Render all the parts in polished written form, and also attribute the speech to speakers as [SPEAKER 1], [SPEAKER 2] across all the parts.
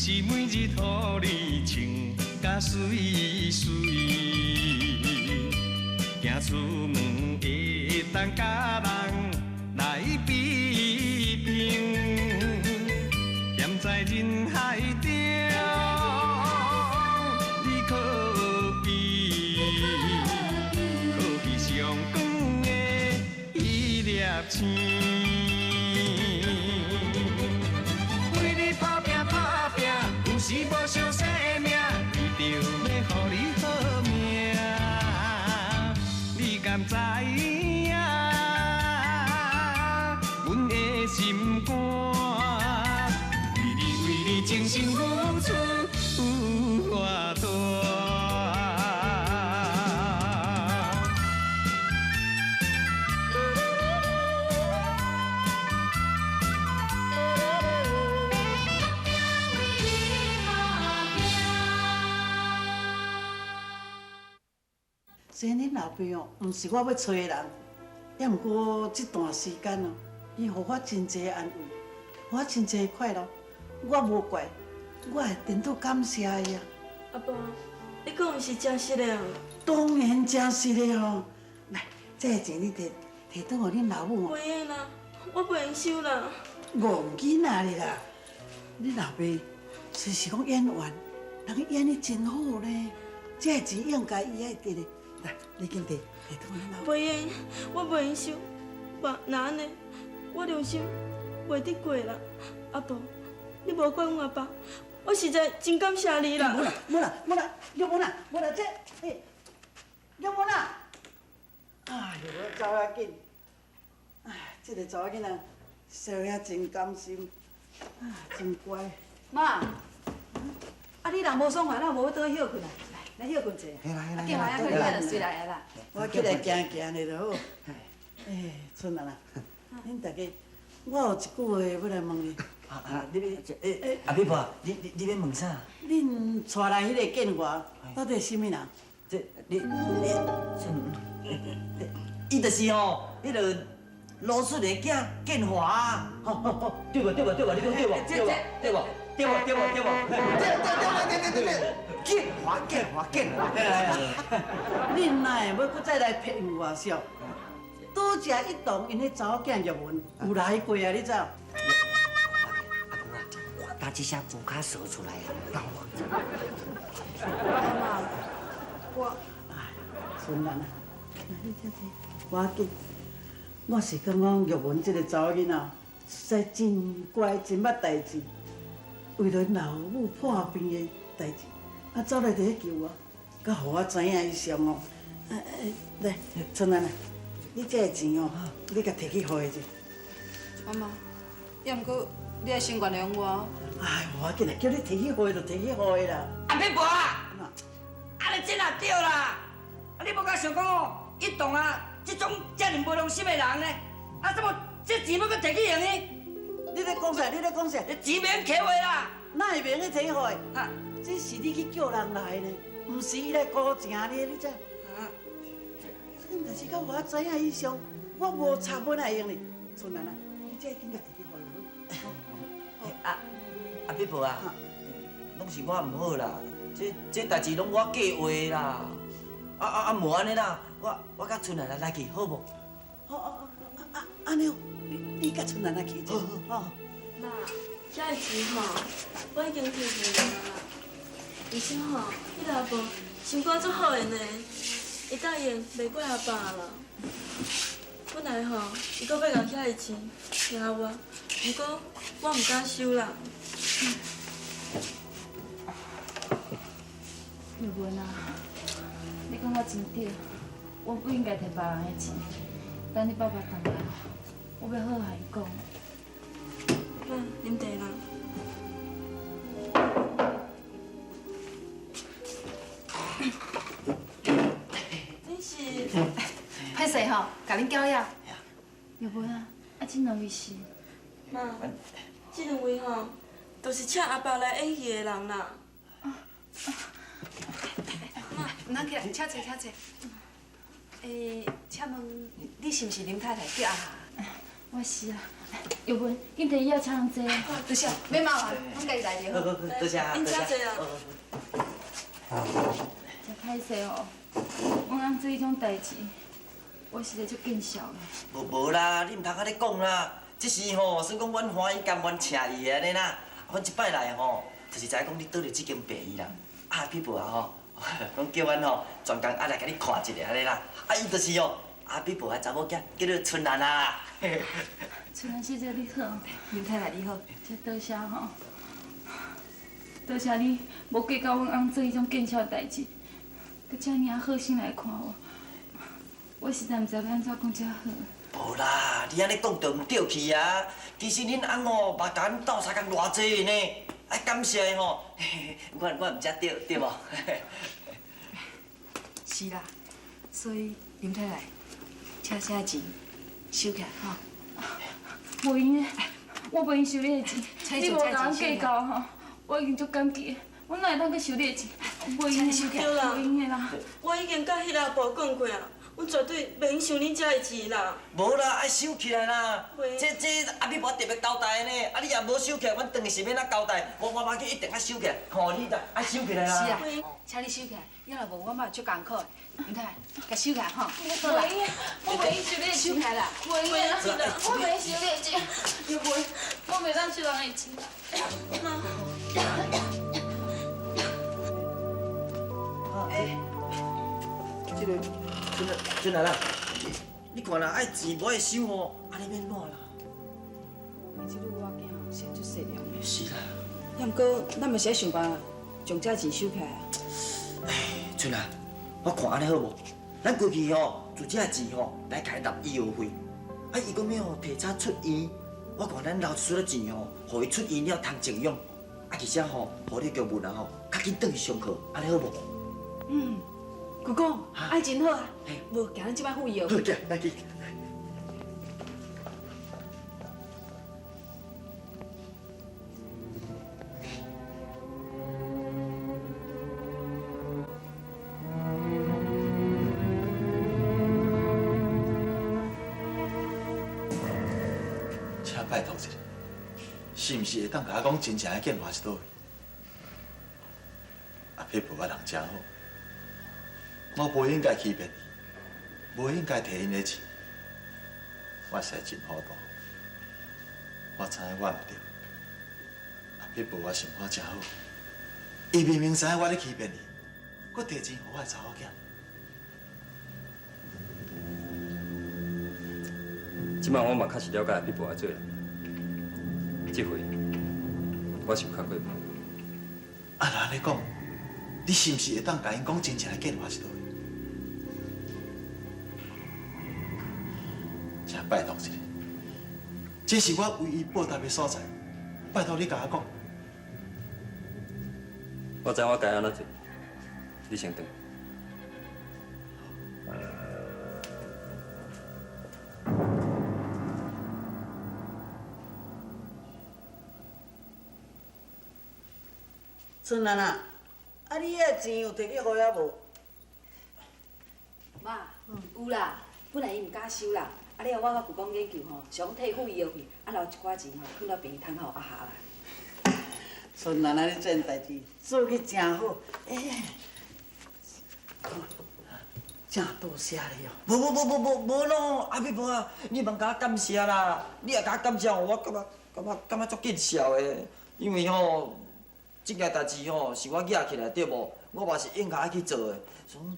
[SPEAKER 1] 是每日予你穿甲媠媠，行出门會當佮人來比拼，踮在人海中，你可比可比上光的彼粒星。為你打拼打拼，有時無相生命，為著欲予你好命，你敢知影？阮的心肝，為你為你真心付出有偌大。
[SPEAKER 2] 雖然恁老爸哦，毋是我欲揣的人，也毋過這段時間哦，伊予我真濟安慰，予我真濟快樂，我無怪，我會顛倒感謝伊啊。
[SPEAKER 3] 阿婆，你講的是真實的哦？
[SPEAKER 2] 當然真實的哦。來，這个錢你摕摕轉予恁老母哦。
[SPEAKER 3] 袂用啦，我袂用收啦。
[SPEAKER 2] 戇囡仔哩啦，恁老爸雖是講演員，人演得真好呢，這个錢應該伊愛得的。來，你緊摕，摕轉予恁老母。
[SPEAKER 3] 袂用，我袂用收。若按呢，我良心袂得過啦。阿婆，你無怪阮阿爸，我實在真感謝你啦。
[SPEAKER 2] 無啦，無啦，無啦，玉文啊，無啦，這，欸，玉文啊，哎喲，我走較緊，哎，這个查某囡仔，小兄真甘心，啊，真乖。
[SPEAKER 4] 媽，啊你人無爽快，哪無欲倒去歇睏啊？來，來歇睏者。
[SPEAKER 5] 啊，
[SPEAKER 4] 叫阿去，你就隨來啦。
[SPEAKER 2] 我起來行行咧就好。哎，春蘭啊，恁大家，我有一句話欲來問你。
[SPEAKER 5] 啊，你欲，欸，阿美婆，你欲問啥？
[SPEAKER 2] 恁帶來彼个建華，到底是啥物人？
[SPEAKER 5] 這，你你，伊就是吼，彼个羅順的囝建華啊！吼吼吼，對無對無對無，你講對無對無對無對無對無對無，
[SPEAKER 6] 對對對對對對對，建華建華建華。
[SPEAKER 2] 恁哪會欲閣再來騙我笑？拄才一同𪜶彼查某囝玉文有來過啊，你知無？
[SPEAKER 7] 阿公啊，我打這聲無卡說出來啊！
[SPEAKER 4] 媽，我，
[SPEAKER 2] 哎，春蘭啊，來你這坐，無要緊。我是感覺玉文這个查某囡仔，實在真乖，真捌代誌。為著𪜶老母破病的代誌，啊走來佇咧求我，佮予我知影以上哦。啊，來，春蘭啊，你這个錢哦，你共提去予伊者。
[SPEAKER 4] 媽媽，也毋過你愛先原諒我。
[SPEAKER 2] 哎，無要緊啦，叫你提去予伊就提去予伊啦。
[SPEAKER 7] 阿美婆啊，啊你這若對啦，啊你無敢想講哦，一同啊。這種遮爾無良心的人呢？啊，怎麼這錢欲閣提去用呢？
[SPEAKER 2] 你咧講啥？你咧講啥？
[SPEAKER 7] 錢袂用挎話啦！
[SPEAKER 2] 哪會袂用去提予伊？哈，這是你去叫人來呢，毋是伊來孤情你，你知？啊，這代志到我知影以上，我無插本來用呢。春蘭啊，你這緊共提去予伊好。
[SPEAKER 5] 啊，阿美婆啊，攏是我毋好啦，這這代誌攏我計劃啦。啊啊啊！無按呢啦，我我佮春蘭來來去好無？
[SPEAKER 2] 好哦哦啊按呢，你你佮春蘭來去者。好。
[SPEAKER 3] 媽，遐个錢吼，我已經提予人啦。而且吼，彼个阿婆心肝足好的呢，伊答應袂怪阿爸啦。本來吼，伊閣欲共遐个錢挾我，毋過我毋敢收啦。
[SPEAKER 8] 玉文啊。你講得真對，我不應該摕別人的錢。等你爸爸轉來，我欲好好共伊講。
[SPEAKER 3] 媽，啉茶啦。恁是？
[SPEAKER 8] 歹勢吼，共恁攪了。玉文啊，啊，這兩位是？
[SPEAKER 3] 媽，這兩位吼，就是請阿爸來演戲的人啦。
[SPEAKER 4] 毋通起來，請坐，請坐。欸，請問你是毋是林太太叫阿霞？
[SPEAKER 8] 我我是啊，玉文，緊提醫藥請人坐。
[SPEAKER 4] 多謝，免麻煩，阮家己來就好。
[SPEAKER 5] 多謝，
[SPEAKER 3] 恁請坐啊。
[SPEAKER 8] 真歹勢哦，阮翁做彼種代誌，我實在足見笑的。
[SPEAKER 5] 無無啦，你毋通按呢講啦。這是吼，算講阮歡喜甘願請伊的按呢啦。阮這擺來吼，就是知影講你倒佇這間病院啦。啊，阿婆啊吼，講叫阮吼專工愛來共你看一下按呢啦。啊，伊就是哦，阿比婆的查某囝，叫做春蘭啊。
[SPEAKER 8] 春蘭小姐你好，
[SPEAKER 4] 林太太你好，
[SPEAKER 8] 真多謝吼，多謝你無計較阮翁做彼種見笑的代誌，閣遮爾啊好心來看我，我實在毋知欲按怎講才好。
[SPEAKER 5] 無啦，你按呢講就毋對去啊。其實恁翁吼嘛共阮鬥相共偌濟呢，愛感謝的吼，我毋才對，對無？
[SPEAKER 4] 是啦，所以林太太，請這錢收起來吼。
[SPEAKER 8] 無閒的，我袂用收你的錢，你無共阮計較吼，我已經足感激的，我哪會當閣收你的錢？袂閒的，袂閒的啦。
[SPEAKER 3] 我已經佮彼个阿婆講過啊，阮絕對袂用收恁遮的錢啦。
[SPEAKER 5] 無啦，愛收起來啦。這阿美婆特別交代呢，啊你若無收起來，阮轉去是欲按怎交代？我媽去一定愛收起來，吼你啦，愛收起來啦。
[SPEAKER 4] 是啊，請你收起來，要若無我嘛會足艱苦的。林太太，共收起來吼。
[SPEAKER 8] 袂用的，我袂用收你的錢。
[SPEAKER 4] 收起來啦。
[SPEAKER 8] 袂用的啦，我袂用收你的錢，又袂，我袂當收人的錢。
[SPEAKER 2] 欸，
[SPEAKER 5] 這个春蘭，春蘭啦，你看啦，愛錢無愛收吼，按呢欲按怎啦？
[SPEAKER 4] 這女仔囝是足細粒的。
[SPEAKER 5] 是啦。
[SPEAKER 4] 也毋過，咱嘛是愛想辦法將這錢收起來啊。
[SPEAKER 5] 哎，春蘭，我看按呢好無？咱過去吼，就這錢吼來共伊納醫藥費，啊，伊閣欲吼提早出院，我看咱留一撮仔錢吼，予伊出院了通靜養，啊，而且吼，予你玉文啊吼，較緊轉去上課，按呢好無？
[SPEAKER 4] 嗯，舅公，按呢真好啊。無，行咱這擺付醫藥費。
[SPEAKER 5] 好，行，來去。
[SPEAKER 9] 請拜託一下，是毋是會當共我講真正的建華佇佗位？阿撇婆仔人誠好，我無應該欺騙伊，無應該提𪜶的錢，我實在真糊塗。我知影我毋對，阿撇婆仔心肝誠好，伊明明知影我咧欺騙伊，閣提錢予我的查某囝。
[SPEAKER 10] 這擺我嘛確實了解阿撇婆仔做人，這回我想較過分。
[SPEAKER 9] 啊，若按呢講，你是毋是會當共𪜶講真正的建華佇佗位？請拜託一下，這是我唯一報答的所在，拜託你共我講。
[SPEAKER 10] 我知我該按怎做，你先轉。
[SPEAKER 2] 春蘭啊，啊你彼个錢有提去予遐無？
[SPEAKER 4] 媽，有啦，本來伊毋敢收啦，啊了後我佮舅公研究吼，想退付醫藥費，啊留一寡錢吼，囥佇病院窗口阿下啦。
[SPEAKER 2] 春蘭啊，你這件代誌做去誠好，欸，真多謝你哦。
[SPEAKER 5] 無無無無無無咯，阿美婆啊，你茫共我感謝啦，你若共我感謝，我感覺足見笑的，因為吼。這件代誌吼是我惹起來對無？我嘛是應該愛去做的。所以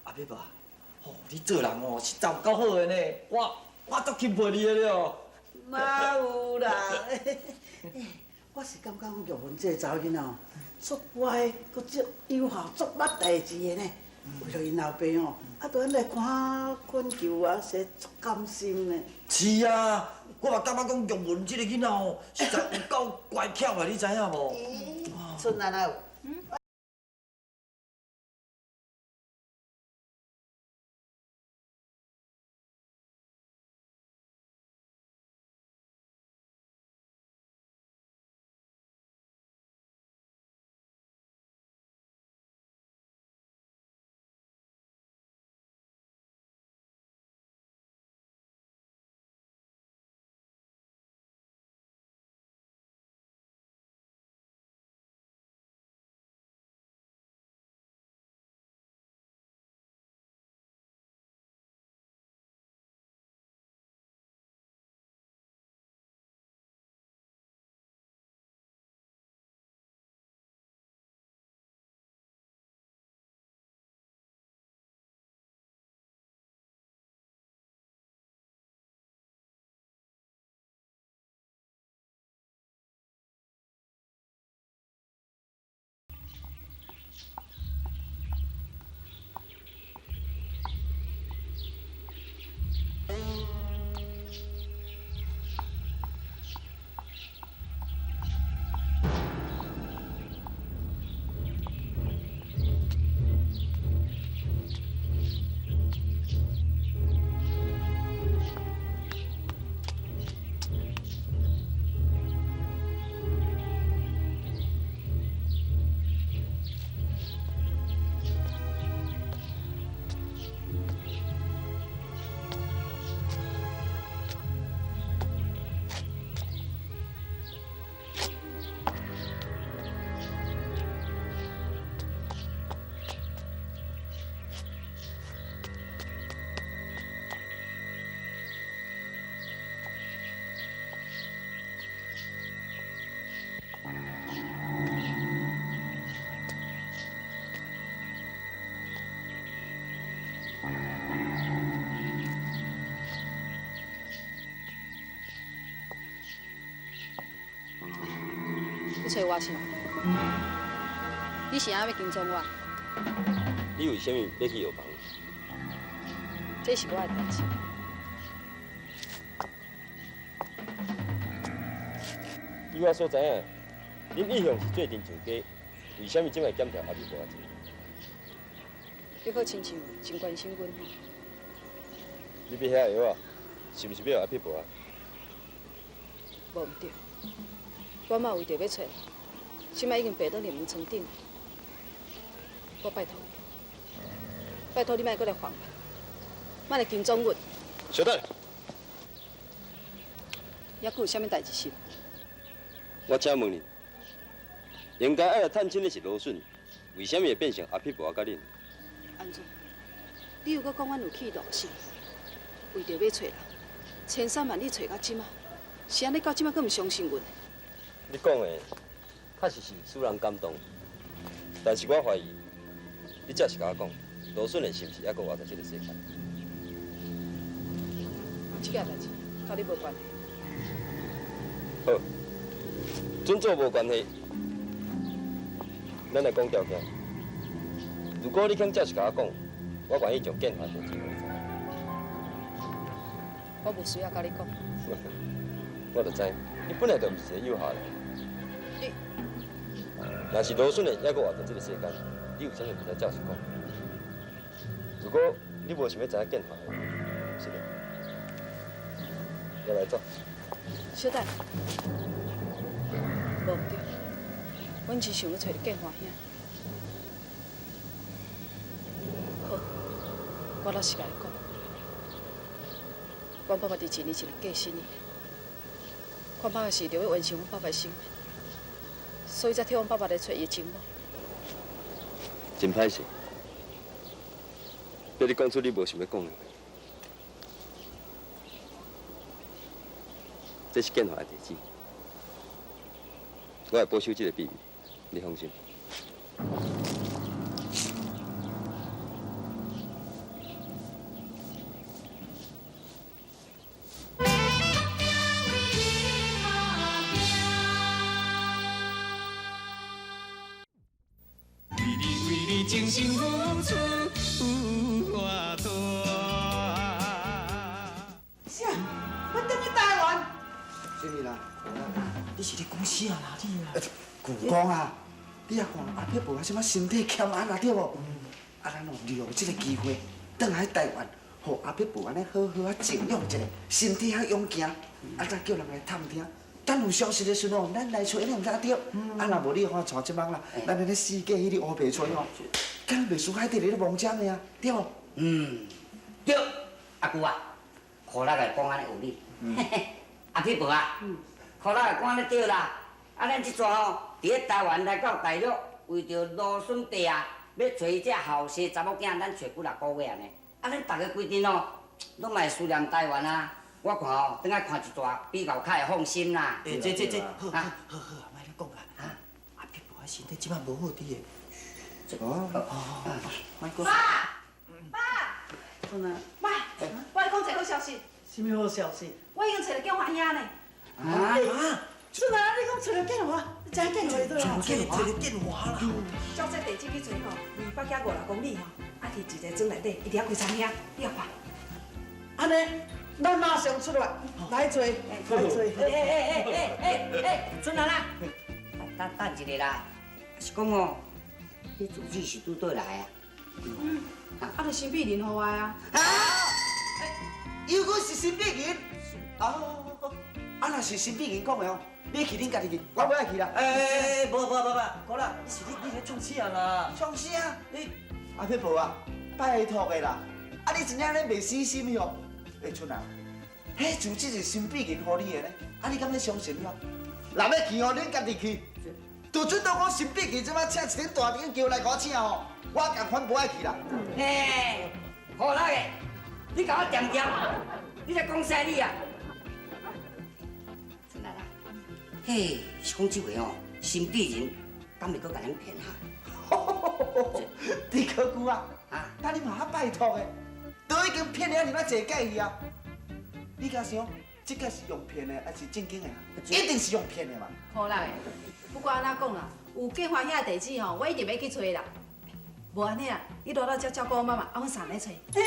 [SPEAKER 5] 阿美婆，吼你做人哦實在有夠好的呢，我足钦佩你的了。
[SPEAKER 2] 哪有啦？我是感覺講玉文這个查某囡仔哦，足乖，閣足有效，足捌代誌的呢。為著𪜶老爸吼，啊，就按呢來看困求啊，實足甘心呢。
[SPEAKER 5] 是啊，我嘛感覺講玉文這个囡仔吼，實在有夠乖巧的，你知影無？
[SPEAKER 2] 春蘭啊。
[SPEAKER 4] 你揣我啥？你是按欲跟踪我？
[SPEAKER 10] 你为啥物欲去药房？
[SPEAKER 4] 这是我的代志。
[SPEAKER 10] 以我所知影，恁一向是做阵上家，为啥物这摆检查阿美无偌济？
[SPEAKER 4] 你好亲像真关心阮吼。
[SPEAKER 10] 你买遐药啊，是毋是欲予阿撇婆啊？
[SPEAKER 4] 无毋对，我妈为著欲揣人，这摆已经爬倒入门床顶。我拜托你，拜托你莫阁来烦我，莫来跟踪阮。
[SPEAKER 10] 稍等。
[SPEAKER 4] 犹阁有啥物代志是？
[SPEAKER 10] 我请问你，应该爱来探亲的是罗顺，为啥物会变成阿撇婆佮恁？
[SPEAKER 4] 按怎？你又阁讲阮有企图心，为著欲揣人，千山万里揣到这马，是按呢到这马阁毋相信阮？
[SPEAKER 10] 你讲的确实是使人感动，但是我怀疑，你这是共我讲，罗顺的是毋是犹阁活在这个世间？
[SPEAKER 4] 这件代志佮你无关系。
[SPEAKER 10] 好，准做无关系，咱来讲条件。如果你肯照实共我讲，我愿意将建华地址予你知。
[SPEAKER 4] 我无需要佮你讲。
[SPEAKER 10] 我就知，你本来就毋是一个有效的人。
[SPEAKER 4] 你
[SPEAKER 10] 若是罗顺的犹阁活在这个世间，你有啥物毋知照实讲？如果你无想欲知影建华的，是咧，我来走。
[SPEAKER 4] 小等，无毋对，阮只想欲揣著建华兄。好，我老实共你讲，阮爸爸伫一年前过身去，看歹是著欲完成阮爸爸的心愿，所以才替阮爸爸来揣伊的情某。
[SPEAKER 10] 真歹势，欲你讲出你无想欲讲的话。这是建华的地址，我会保守这个秘密，你放心。
[SPEAKER 1] 为你为你真心付出有偌大。
[SPEAKER 2] 啥？我转去台湾。
[SPEAKER 6] 啥物啦？
[SPEAKER 5] 你是咧讲啥啦你啊？
[SPEAKER 6] 旧讲啊，你也看阿撇婆啊，啥物身体欠安啊，对无？啊，咱哦利用这个机会，转来台湾，予阿撇婆按呢好好啊静养一下，身体较勇健，啊，再叫人来探听。等有消息的时阵哦，咱来揣，你毋知对？啊，若无你看像这摆啦，咱按呢四界彼个乌白揣吼，敢袂输海底咧摸针的啊，对无？
[SPEAKER 7] 嗯，对。阿舅啊，苦力来讲按呢有理。阿撇婆啊，苦力来讲按呢对啦。啊，咱这阵吼，伫咧台湾来到大陆，为著罗孙伯啊，欲揣伊这后生查某囝，咱揣几若个月按呢。啊，咱逐家规阵哦，拢嘛会思念台湾啊。我看吼，转来看一逝比较较会放心啦。
[SPEAKER 5] 欸，这，好好好好，莫咧讲啦。哈，阿撇婆身体这摆无好伫的。
[SPEAKER 6] 哦，
[SPEAKER 5] 莫讲。
[SPEAKER 4] 爸，爸，
[SPEAKER 2] 孙啊，
[SPEAKER 4] 爸，我来讲一个好消息。
[SPEAKER 2] 啥物好消息？
[SPEAKER 4] 我已经揣著建华兄呢。
[SPEAKER 2] 啊！孙啊，你讲揣著建华，你知影建华佗啦？
[SPEAKER 5] 揣著建华啦。
[SPEAKER 4] 照这地址去揣吼，250六公里吼，啊，伫一个庄内底，伊伫遐开餐厅，你也看。
[SPEAKER 2] 按呢，咱马上出发来揣，来揣。
[SPEAKER 7] 欸，孙阿啦，等等一下啦，是讲哦，你住址是拄佗来啊？
[SPEAKER 4] 嗯，啊，就新美人予我啊。
[SPEAKER 6] 啊！又阁是新美人？哦，啊，若是新美人讲的哦，你去恁家己去，我无爱去啦。
[SPEAKER 5] 欸，无无无无，哥啦，你是你咧创啥啦？
[SPEAKER 6] 创啥？你阿撇婆啊，拜托的啦，啊你真正咧袂死心哟？欸，春啊，彼住址是新美人予你的呢，啊你敢欲相信哦？若欲去哦，恁家己去。就准当讲新美人这摆请一顶大顶轿来共我请吼，我共款无爱去啦。
[SPEAKER 7] 嘿，好啦个，你共我恬恬，你咧讲啥你啊？春啊啦，嘿，是讲这回哦，新美人敢会阁共咱骗哈？
[SPEAKER 6] 李可久啊，啊你嘛较拜托的，都已经骗了遐尔仔济届去啊！你敢想，這個是用騙的，還是正經的？一定是用騙的嘛。
[SPEAKER 4] 好啦，不管按怎講啦，有建華遐地址吼，我一定欲去揣啦。無按呢啊，你留到遮照顧我媽媽，啊，阮三來揣。
[SPEAKER 2] 欸，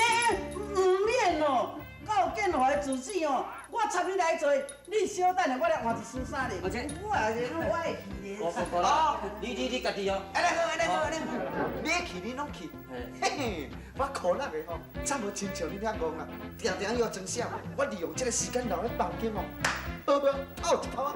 [SPEAKER 2] 毋免咯，到建華的住址哦，我插你來揣，你小等下，我來換一身衫咧。我也是，我會去咧。
[SPEAKER 5] 哦，你家己哦。
[SPEAKER 6] 按呢好，按呢好，按呢好。你去你攏去，嘿嘿，我苦力的吼，早無親像你遐戇啦，定定要裝痟。我利用這個時間留咧房間哦，好無？透一透啊！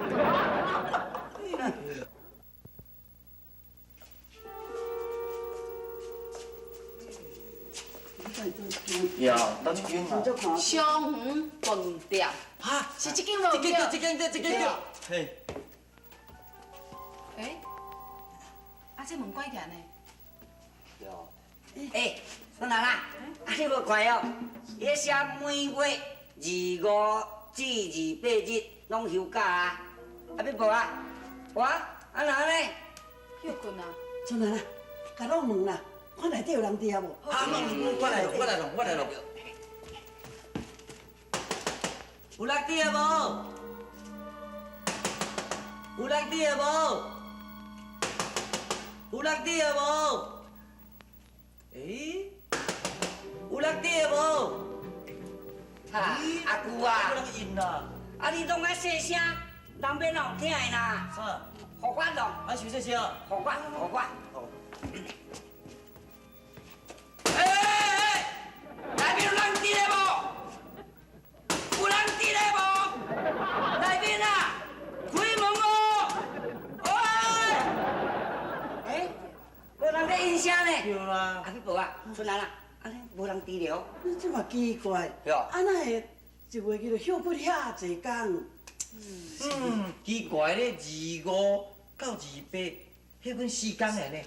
[SPEAKER 5] 呀，佗一间啊？
[SPEAKER 4] 双园饭店。哈，是這間無？
[SPEAKER 5] 這間對，這間對，這間對。嘿。
[SPEAKER 4] 欸，啊，這門關起來呢？
[SPEAKER 7] 欸，孫蘭啊，啊你無看哦，伊咧寫每月25至28日攏休假啊。啊，要無啊？我啊，哪按呢？
[SPEAKER 4] 歇睏啊。
[SPEAKER 2] 孫蘭啊，共我問啦，看內底有人佇遐無？
[SPEAKER 5] 啊，我來，我來弄，我來弄。有人佇的無？有人佇的無？有人佇的無？欸？有人佇的無？
[SPEAKER 7] 啊，阿舅啊！
[SPEAKER 5] 有人應啦！
[SPEAKER 7] 啊，你拢爱細聲，人欲哪有聽的啦？
[SPEAKER 5] 啥？
[SPEAKER 7] 予我弄。
[SPEAKER 5] 啊，傷細聲。
[SPEAKER 7] 予我，予我。欸欸！內面有人佇咧無？有人佇咧無？內面啊，開門哦！喂！欸，無人咧應聲呢。
[SPEAKER 5] 對啦。
[SPEAKER 7] 阿去報啊，春蘭啊，按呢無人佇咧。
[SPEAKER 2] 你這嘛奇怪，啊哪會一月去就歇睏遐濟工？
[SPEAKER 5] 嗯，奇怪咧，25到28，歇睏4工的呢。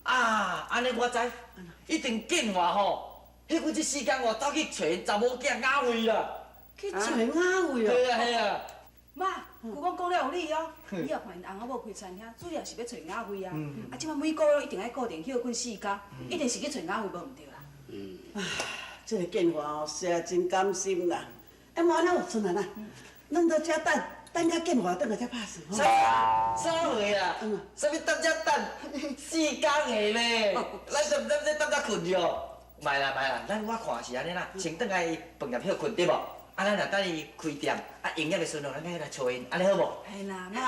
[SPEAKER 5] 啊，按呢我知，一定建華吼，歇睏這4工哦，走去揣𪜶查某囝雅慧啦。
[SPEAKER 2] 去揣雅慧哦。
[SPEAKER 5] 對啊，係啊。
[SPEAKER 4] 媽，舅公講了有理哦，你也看𪜶翁仔某開餐廳，主要是欲揣雅慧啊。啊，這擺每個月一定愛固定歇睏4工，一定是去揣雅慧，無毋對啦。
[SPEAKER 2] 唉，這個建華哦，實在真甘心啦。哎，無按呢，春蘭啊，咱佇遮等，等甲建華轉來才拍算吼。
[SPEAKER 5] 啥話啊？啥物等遮等4工的咧？咱就毋知欲等遮睏著。莫啦莫啦，咱我看是按呢啦，先轉來飯店歇睏對無？啊，咱若等伊開店，啊營業的時陣，咱再來揣𪜶，按呢好無？
[SPEAKER 4] 嘿啦，媽。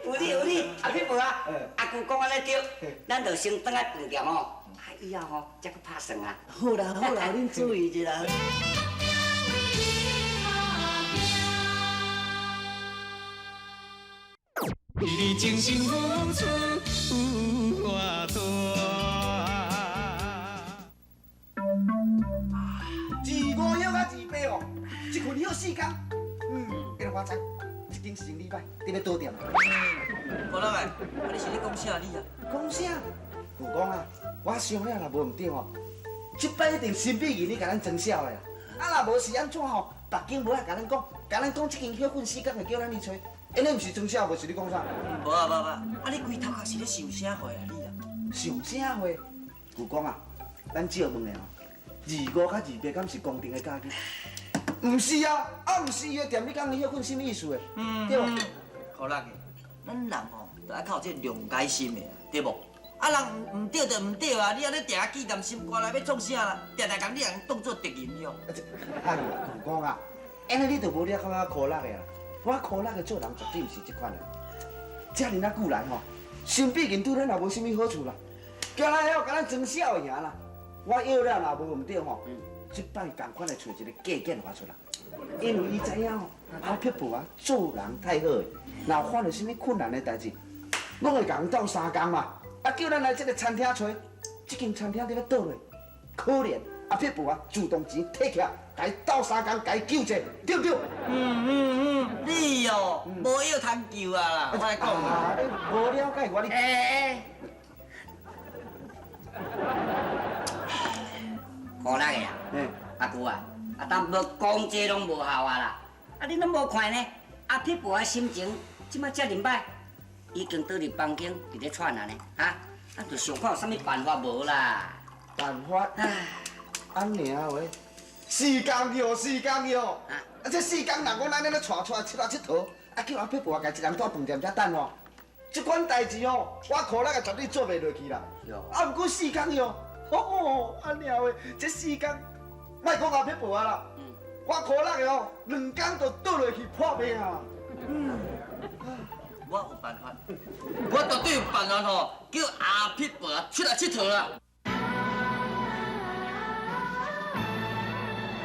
[SPEAKER 7] 有理有理，阿撇無啊？阿舅講按呢對，咱就先轉來飯店哦，啊以後吼才閣拍算啊。
[SPEAKER 2] 好啦好啦，恁注意一下。
[SPEAKER 1] 為你真心付出有偌大。
[SPEAKER 6] 25休到28哦，一睏休4工。嗯，今日我知，這間生意歹，伫咧倒店。
[SPEAKER 5] 無啦喂，啊你是咧講啥你啊？
[SPEAKER 6] 講啥？舅公啊，我想了若無毋對哦，這擺一定神秘人咧共咱裝痟的啦。啊，若無是按怎吼？別間無愛共咱講，共咱講這間歇睏4工會叫咱去揣。因咧毋是裝痟，無是你講啥？
[SPEAKER 5] 無啊無啊，啊你規頭殼是咧想啥貨啊你啊？
[SPEAKER 6] 想啥貨？舅公啊，咱照問的吼，25佮28敢是公定的假期？毋是啊，啊毋是伊的店，你講伊歇睏啥物意思的？對無？
[SPEAKER 5] 苦力的，咱人吼，都愛較有這個諒解心的啦，對無？啊人毋對就毋對啊，你按呢定定記踮心肝內，欲創啥啦？定定共你人當做敵人了。
[SPEAKER 6] 哎呦，舅公啊，按呢你就無了解我苦力的啦。我苦力的做人絕對毋是這款的。遮爾仔久來吼，身邊人對咱也無啥物好處啦，叫咱曉共咱裝痟的爾啦。我約了若無毋對吼，這擺仝款來揣一個假建華出來，因為伊知影吼，阿撇婆啊做人太好的，若有發生啥物困難的代誌，攏會共人鬥相共嘛。啊，叫咱來這個餐廳揣，這間餐廳佇咧倒落，可憐阿撇婆啊，自動錢提起來，共伊鬥相共，共伊救濟，對毋對？
[SPEAKER 5] 你哦，無藥通救啊啦！我來講
[SPEAKER 6] 啊，你無了解我你。
[SPEAKER 7] 欸。苦力的啊，阿舅啊，啊淡薄講這攏無效啊啦！啊，你攏無看呢？阿撇婆的心情這擺遮爾歹，已經倒入房間佇咧喘啊呢，哈！啊，就想看有啥物辦法無啦？
[SPEAKER 6] 辦法？按呢話，時間藥，時間藥，啊，這四工人講咱咧咧帶出來佚來佚佗，啊叫阿撇婆家己一人蹛飯店遮等哦。這款代誌哦，我苦力啊絕對做袂落去啦。啊，毋過四工喲，吼，啊娘的，這四工，莫講阿撇婆啊啦，我苦力的哦，2工就倒落去破病啊。
[SPEAKER 5] 我有辦法，我絕對有辦法吼，叫阿撇婆出來𨑨迌啦。